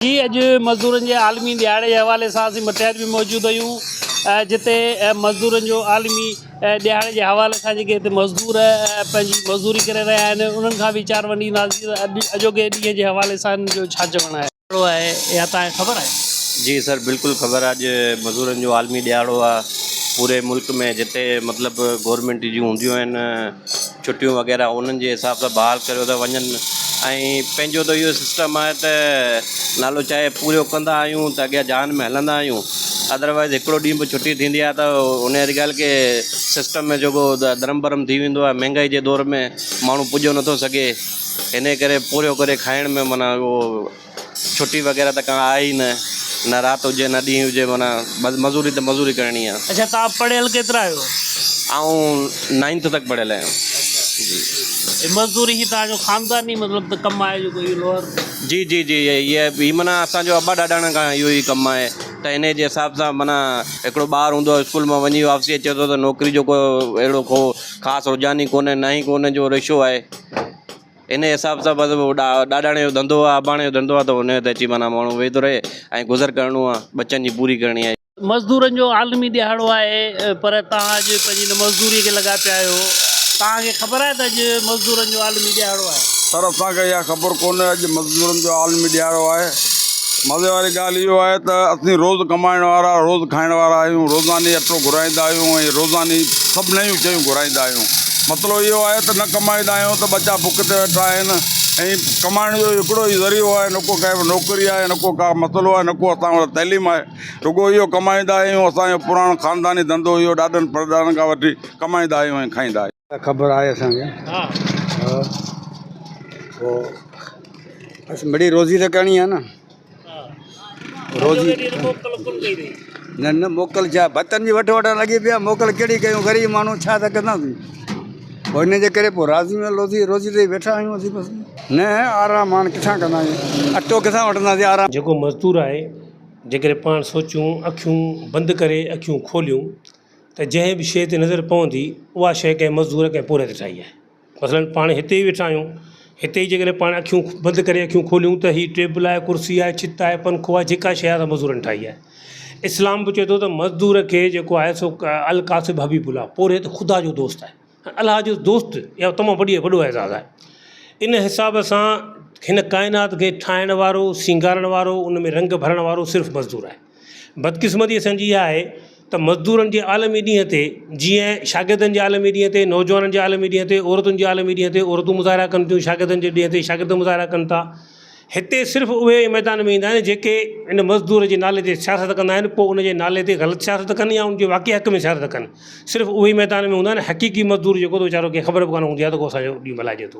جي اڄ مزدورن جي عالمي ڏهاڙي جي حوالي سان اسين مٽياري ۾ موجود آهيون جتي مزدورن جو عالمي ڏهاڙي جي حوالي سان جيڪي هتي مزدور پنهنجي مزدوري ڪري رهيا آهن انهن کان ويچار ونڊينداسين ته اڄ اڄوڪي ڏينهن جي حوالي سان انهن جو ڇا چوڻ آهي. ڏهاڙو آهي اها توهان کي خبر آهي؟ جي سر بلڪل خبر آهي اڄ مزورن جو عالمي ڏهاڙو آهي پوري ملڪ ۾ جتي مطلب گورنمينٽ جون هونديون آهن ڇٽيون وغيره انهن جي حساب سان بحال ڪريو ٿا وڃن ۽ پنهنجو ته اهو سسٽم آهي ته نالو چاهي پورهيو ڪندا آهيون ته اڳيان جهان ۾ هلندا آهيون ادروائز هڪڙو ڏينهن به ڇٽي ٿيندي آهي ته ان واري ڳالهه کي سسٽم ۾ جيڪو درم برم ٿي ويندو آهي مهنگائي جي دور ۾ ماڻهو پڄو نٿو سگهي ان ڪري پورهيو ڪري کائڻ ۾ معنيٰ اهو ڇٽي وغيره ته ڪا آهي ئي نه، نه رات هجي نه ڏينهن هجي معنيٰ بس مزوري ته مزوري ڪرڻي آ. اڇا توهان پڙهيل ڪيترا آهيو؟ آئون نائنٿ تڪ پڙهيل آهيان. جي هي مزدوري هي توهان جو خانداني مطلب ته ڪم آهي جيڪو هي لوهر. جي جي جي هي هي معنيٰ اسان جو ابا ڏاڏاڻن کان اهو ئي ڪم آهي ته انهي جي حساب سان معنيٰ هڪڙو ٻار هوندو آهي اسڪول مان وڃي واپسي اچي ٿو ته نوڪري جو ڪو اهڙو ڪو خاص رجحان ئي ڪونهي نه ئي ڪو ان جو رشو آهي. انهيء حساب سان بس ڏاڏاڻي جو ڌنڌو آهي، اباڻي جو ڌنڌو آهي ته انهيء تي اچي معنيٰ ماڻهو ويهي ٿو رهي ۽ گذر ڪرڻو آهي، ٻچن جي پوري ڪرڻي آهي. مزدورن جو عالمي ڏهاڙو آهي پر توهان اڄ پنهنجي ان مزدوريء کي لڳا پيا آهيو. توهان کي خبر آهي ته اڄ مزدورن جو عالمي ڏهاڙو آهي؟ سر اسان کي اها خبر ڪونهي اڄ مزدورن جو عالمي ڏهاڙو آهي. مزي واري ڳالهه اهو آهي ته اسين روز ڪمائڻ وارا روز کائڻ وارا آهيون روزاني اٽو گهرائيندا آهيون ۽ روزاني سڀ نيون شيون گهرائيندا آهيون مطلب اهو آهي ته نه ڪمائيندا آهيون ته ٻچا بک تي ويٺا آهن ۽ ڪمائڻ جو هڪڙو ئي ذريعو آهي نه ڪو ڪنهن نوڪري آهي نه ڪو ڪا مسئلو آهي نه ڪو اسان وٽ تعليم آهي رڳو اهو ڪمائيندا آهيون اسان جو پراڻو خانداني ڌنڌو اهو ڏاڏن پڙڏاڏن کان وٺي ڪمائيندا آهيون ۽ کائيندا آهيون. خبر آهي اسان کي ها پوء بس مڙئي روزي ته ڪرڻي آهي نه روزي نه نه موڪل ڇا ڀتن جي وٺ وٺان لڳي پئي آهي موڪل ڪهڙي ڪيون غريب ماڻهو ڇا ٿا ڪنداسين پوء ان جي ڪري پوء راضي ۾ روزي روزي تي ويٺا آهيون اسين بس نه آرام هاڻي ڪٿان ڪنداسين اٽو ڪٿان وٺنداسين آرام. جيڪو مزدور آهي جيڪڏهن پاڻ سوچون اکيون بند ڪري اکيون کوليون ته جنهن به شيء تي نظر پوندي اها شيء ڪنهن مزدور ڪنهن پورهيت ٺاهي آهي. مثلاً پاڻ هتي ئي ويٺا آهيون، هتي ئي جيڪڏهن پاڻ اکيون بند ڪري اکيون کوليون ته هي ٽيبل آهي، ڪرسي آهي، ڇت آهي، پنکو آهي، جيڪا شيء آهي سا مزدورن ٺاهي آهي. اسلام به چئي ٿو ته مزدور کي جيڪو آهي سو الڪاسب حبيب الله، پورهيت خدا جو دوست آهي. الله جو دوست اهو تمام وڏي وڏو اعزاز آهي. ان حساب سان هن ڪائنات کي ٺاهڻ وارو، سينگارڻ وارو، ان ۾ رنگ ڀرڻ وارو صرف مزدور آهي. بدقسمتي اسان جي اها آهي ته مزدورن جي عالمي ڏينهن تي جيئن شاگردن جي عالمي ڏينهن تي نوجوانن جي عالمي ڏينهن تي عورتن جي عالمي ڏينهن تي عورتون مظاهرا ڪن ٿيون شاگردن جي ڏينهن تي شاگرد مظاهرا ڪن ٿا هتي صرف اهي ميدان ۾ ايندا آهن جيڪي ان مزدور جي نالي تي سياست ڪندا آهن پوء ان جي نالي تي غلط سياست ڪن يا ان جي واقعي حق ۾ سياست ڪن صرف اهي ميدان ۾ هوندا آهن حقيقي مزدور جيڪو ته ويچارو کي خبر به ڪانه هوندي آهي ته ڪو اسان جو ڏينهن ملهائجي ٿو.